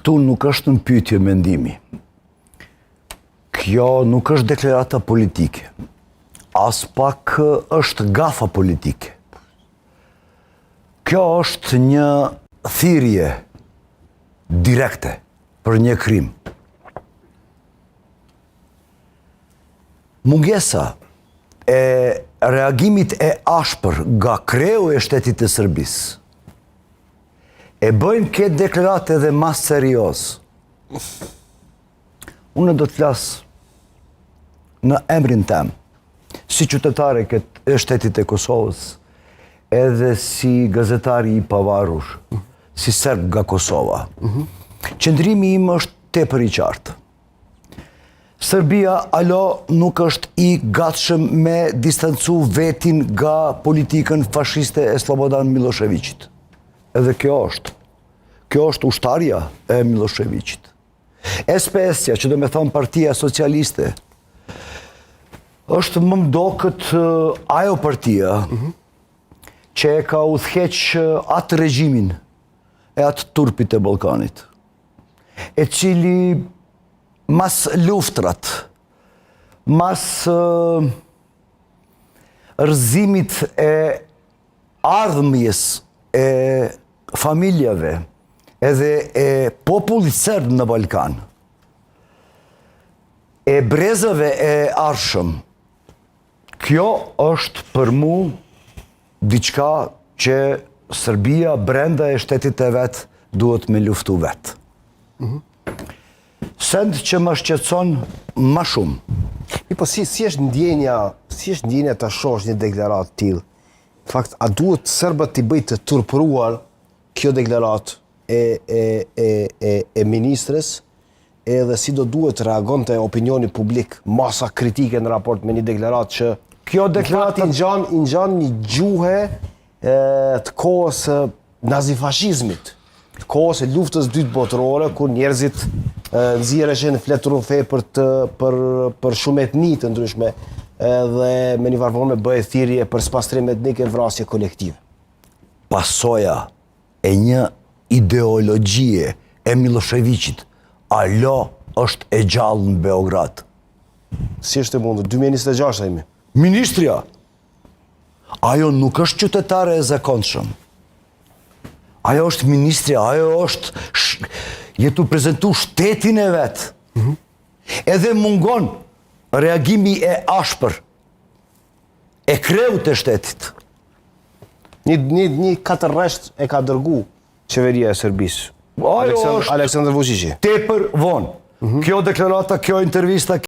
Këtu nuk është në pyetje mendimi. Kjo nuk është deklarata politike. Aspak është gafa politike. Kjo është një thirrje direkte për një krim. Mungesa e reagimit e ashpër nga kreu e shtetit të Serbisë e bëjnë këtë deklaratë edhe ma serioz. Unë do të flas në emrin tem, si qytetar e këtë e shtetit e Kosovës, edhe si gazetar i pavarur, si serb nga Kosova. Qëndrimi im është tepër i qartë. Serbia alo nuk është i gatshëm me distancu vetin nga politikën fashiste e Slobodan Milosheviqit. Edhe kjo është. Kjo është ushtarja e Milosheviqit. SPS-ja, që do me thonë Partia Socialiste, është më m'doket ajo partia që e ka udhëheq atë regjimin e atë turpit e Ballkanit, e cili mas luftrat, mas rrëzimit e ardhmjes e familjeve edhe e popullit serb në Ballkan, e brezave e ardhshëm, kjo është për mu diçka që Serbia brenda e shtetit e vet duhet me luftu vet. Send që më shqetëson ma shumë. Mi po si, si është ndjenja, si është ndjenja të shohësh një deklaratë të tillë? Në fakt, a duhet serbët t'i bëjë të turpëruar kjo deklaratë e, e, e, e, e ministres, edhe si do duhet të reagonte opinioni publik, masa kritike në raport me një deklaratë që Kjo në fakt deklaratë i ngjan i ngjan një gjuhe e, të kohës së nazifashizmit, të kohës së luftës dytë botërore kur njerëzit e, nxirreshin fletrrufe për të për për shumë etni të ndryshme edhe me një farë forme bëhej thirrje për spastrim etnik e vrasje kolektive. pasoja e një ideologjie e Milosheviqit, alo është e gjallë në Beograd. Si është e mundur? 2026 jemi. Ministrja, ajo nuk është qytetare e zakonshëm. Ajo është ministrja, ajo është sh... je tu prezentu shtetin e vet. Edhe mungon reagimi e ashpër e kreut e shtetit. Një një një katër rresht e ka dërgu qeveria e Serbisë. Ajo Aleksandr është Aleksandr Vučići. tepër vonë. Kjo deklarata, kjo intervista,